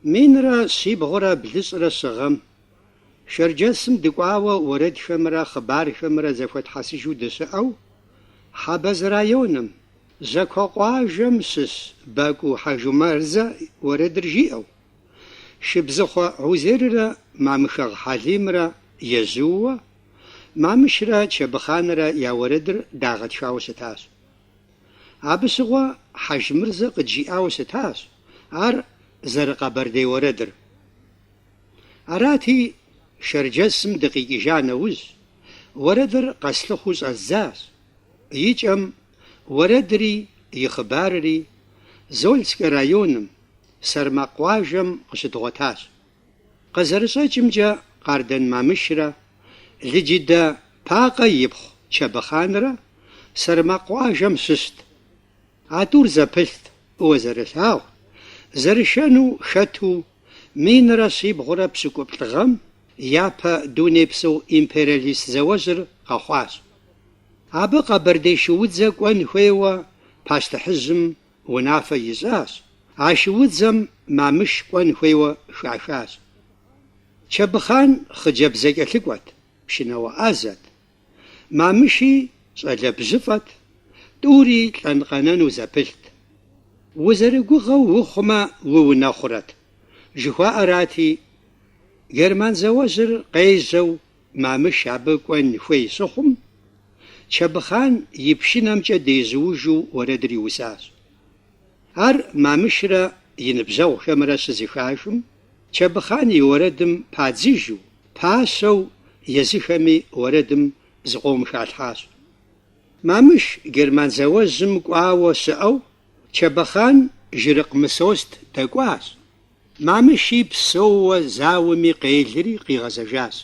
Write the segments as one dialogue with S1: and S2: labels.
S1: 1373 гъэм Шэрджэсым дыкӏуауэ уэрэдхэмрэ хъыбархэмрэ зэхуэтхьэсыжу дыщыӏэу, Хьэбэз районым, Жьакуэ къуажэм щыщ Бакӏуу Хьэжмырзэ уэрэдыр жиӏэу, Шыбзыхъуэ Гьузеррэ Мамхэгъ Хьэлимрэ ежьууэ, Мамышрэ Чэбыхъанрэ я уэрэдыр дагъэтхауэ щытащ. Абы щыгъуэ Хьэжмырзэ къыджиӏауэ щытащ ар зэрыкъэбэрдей уэрэдыр. Арати, Шэрджэсым дыкъикӏыжа нэужь, уэрэдыр къэслъыхъуу щӏэздзащ. Икӏэм уэрэдри и хъыбарри Зольскэ районым, Сэрмакъ къуажэм къыщыдгъуэтащ. Къызэрыщӏэкӏымкӏэ, Къардэн Мамышрэ Лыджыдэ Пакъэ ипхъу Чэбыхъанрэ Сэрмакъ къуажэм щыщт. А тӏур зэпылът, фӏыуэ зэрылъагъут, зэрышэну хэту 1170 гъэм япэ дунейпсо империалист зауэжьыр къэхъуащ. Абы къэбэрдей шуудзэ кӏуэн хуейуэ пащтыхьыжьым унафэ ищӏащ, а шуудзэм Мамыш кӏуэн хуейуэ хахащ. Чэбыхъан хъыджэбз зэкӏэлъыкӏуэт, пшынауэ ӏэзэт. Мамыши щӏалэ бжьыфӏэт, тӏури лӏэн-къэнэну зэпылът. Узэрыгугъэу ухъумэ, уунэхъурэт, жыхуаӏэрати, герман зауэжьыр къежьэу Мамыш абы кӏуэн хуей щыхъум, Чэбыхъан и пшынэмкӏэ дежьуужу уэрэдыр иусащ. Ар Мамышрэ и ныбжьэгъухэмрэ щызэхахым, Чэбыхъан и уэрэдым падзыжу, пащэу езыхэми уэрэдым зыкъом халъхьащ. Мамыш герман зауэжьым кӏуауэ щыӏэу, Чэбыхъан Жырыкъ Мысост дэкӏуащ. Мамыши псэууэ зауэми къелри къигъэзэжащ.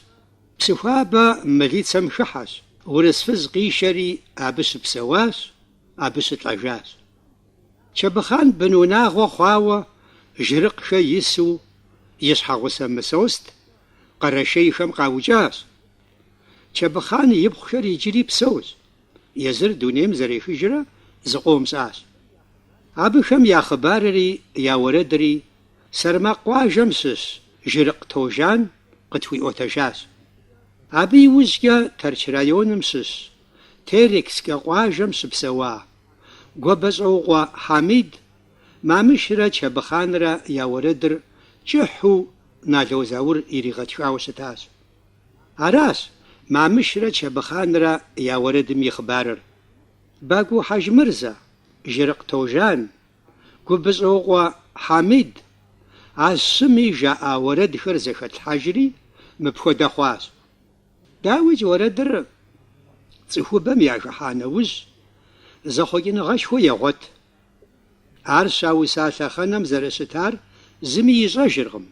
S1: Псыхуабэ мылицэм хыхьэщ, урыс фыз къишэри абы щыпсэуащ, абы щылӏэжащ. Чэбыхъан бынунагъуэ хъуауэ Жырыкъхэ ису и щхьэгъусэ Мысост къэрэшейхэм къаукӏащ. Чэбыхъан ипхъухэр иджыри псэущ, езыр дунейм зэрехыжрэ зыкъом щӏащ. Абыхэм я хъыбарри я уэрэдри Сэрмакъ къуажэм щыщ Жырыкъ Тожан къытхуиӏуэтэжащ. Абы иужькӏэ Тэрч районым щыщ Терекскэ къуажэм щыпсэуа Гуэбэщӏэукъуэ Хьэмид Мамышрэ Чэбыхъанрэ я уэрэдыр кӏыхьу Нало Заур иригъэтхауэ щытащ. Аращ Мамышрэ Чэбыхъанрэ я уэрэдым и хъыбарыр. Бакӏуу Хьэжмырзэ, Жырыкъ Тожан, Губыщӏэукъуэ Хьэмид а щыми жаӏа уэрэдхэр зэхэтлъхьэжри, мыпхуэдэ хъуащ. Дауикӏ, уэрэдыр цӏыхубэм яхыхьа нэужь, зэхъуэкӏыныгъэшхуэ егъуэт. Ар щауса лъэхъэнэм зэрыщытар зыми ищӏэжыркъым.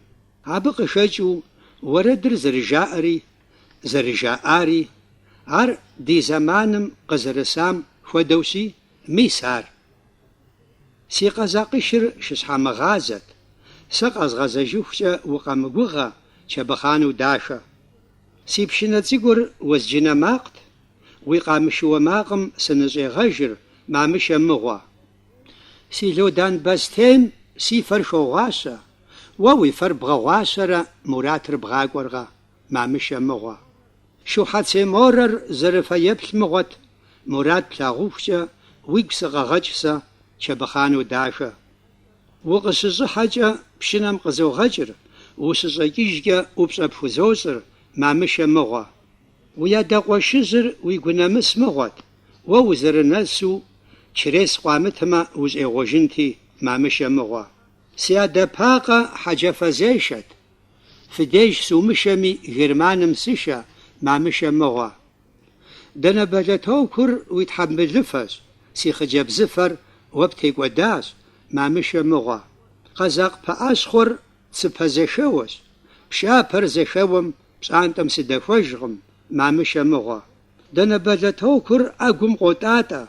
S1: Абы къыхэкӏыу уэрэдыр зэрыжаӏэри, зэрыжаӏари, ар ди зэманым къызэрысам хуэдэущи, мис ар. Си къэзакъышыр шыщхьэмыгъазэт, сэ къэзгъэзэжыхукӏэ укъэмыгугъэ, Чэбыхъану дахэ. Си пшынэ цӏыкӏур уэзджынэ макът, уи къамышыуэ макъым сыныщӏегъэжыр, Мамышэ мыгъуэ. Си лодан бостейм си фэр хогъуащэ, уэ уи фэр бгъэгъуащэрэ Муратыр бгъакӏуэркъэ, Мамышэ мыгъуэ. Шухьэцей морэр зэрыфэеплъ мыгъуэт, Мурат плъагъухукӏэ уигу сыкъэгъэкӏ сэ, Чэбыхъану дахэ. Укъыщыщӏыхьэкӏэ пшынэм къызогъэкӏыр, ущыщӏэкӏыжкӏэ ӏупщӏэ пхузощӏыр, Мамышэ мыгъуэ. Уи адэ къуэшыжьыр уи гунэмыс мыгъуэт, уэ узэрынэсу чрес къуамытмэ ущӏегъуэжынти, Мамышэ мыгъуэ. Си адэ Пакъэ хьэджафэзешэт, фи деж сумышэми Германым сышэ, Мамышэ мыгъуэ. Дэнэ бэлэтокур уи тхьэмбылыфэщ, си хъыджэбзыфэр уэ птекӏуэдащ, Мамышэ мыгъуэ. Къэзакъ пыӏэщхъур цыпэ зэхэуэщ, пшапэр зэхэуэм пщӏантӏэм сыдэхуэжкъым, Мамышэ мыгъуэ. Дэнэ бэлэтокур ӏэгум къотӏатӏэ,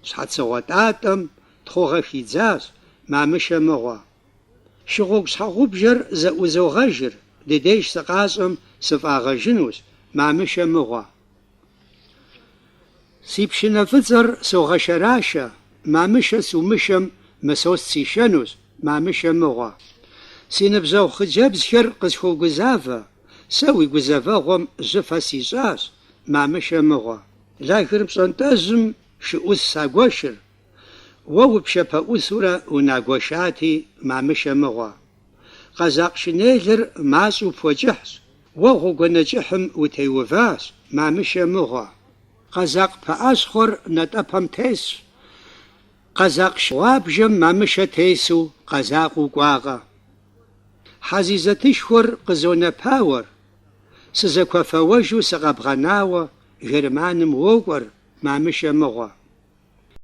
S1: щхьэцыгъуэ тӏатӏэм тхъугъэ хидзащ, Мамышэ мыгъуэ. Шыгъуэгу щхьэгъубжэр зэӏузогъэжыр, ди деж сыкъащӏэм сыфӏагъэжынущ, Мамышэ мыгъуэ. Си пшынэ фӏыцӏэр согъэшэрашэ, Мамышэ сумышэм Мысост сишэнущ, Мамышэ мыгъуэ. Си ныбжьэгъу хъыджэбзхэр къысхуогузавэ, сэ уи гузэвэгъуэм жьыфэ сищӏащ, Мамышэ мыгъуэ. Лагер пщӏантӏэжьым шы ӏус сагуэшыр, уэ упшапэӏусурэ унагуэшати, Мамышэ мыгъуэ. Къэзакъ шынелыр мащӏэу пхуэкӏыхьщ, уэ гъуэгуанэ кӏыхьым утеуващ, Мамышэ мыгъуэ. Къэзакъ пыӏэщхъуэр натӏэпэм тесщ, къэзакъ шы гъуабжэм Мамышэ тесу къэзакъыу кӏуакъэ. Хьэзизэтышхуэр къызонэпауэр, сызэкуэфэуэжу сыкъэбгъэнауэ Германым уокӏуэр, Мамышэ мыгъуэ.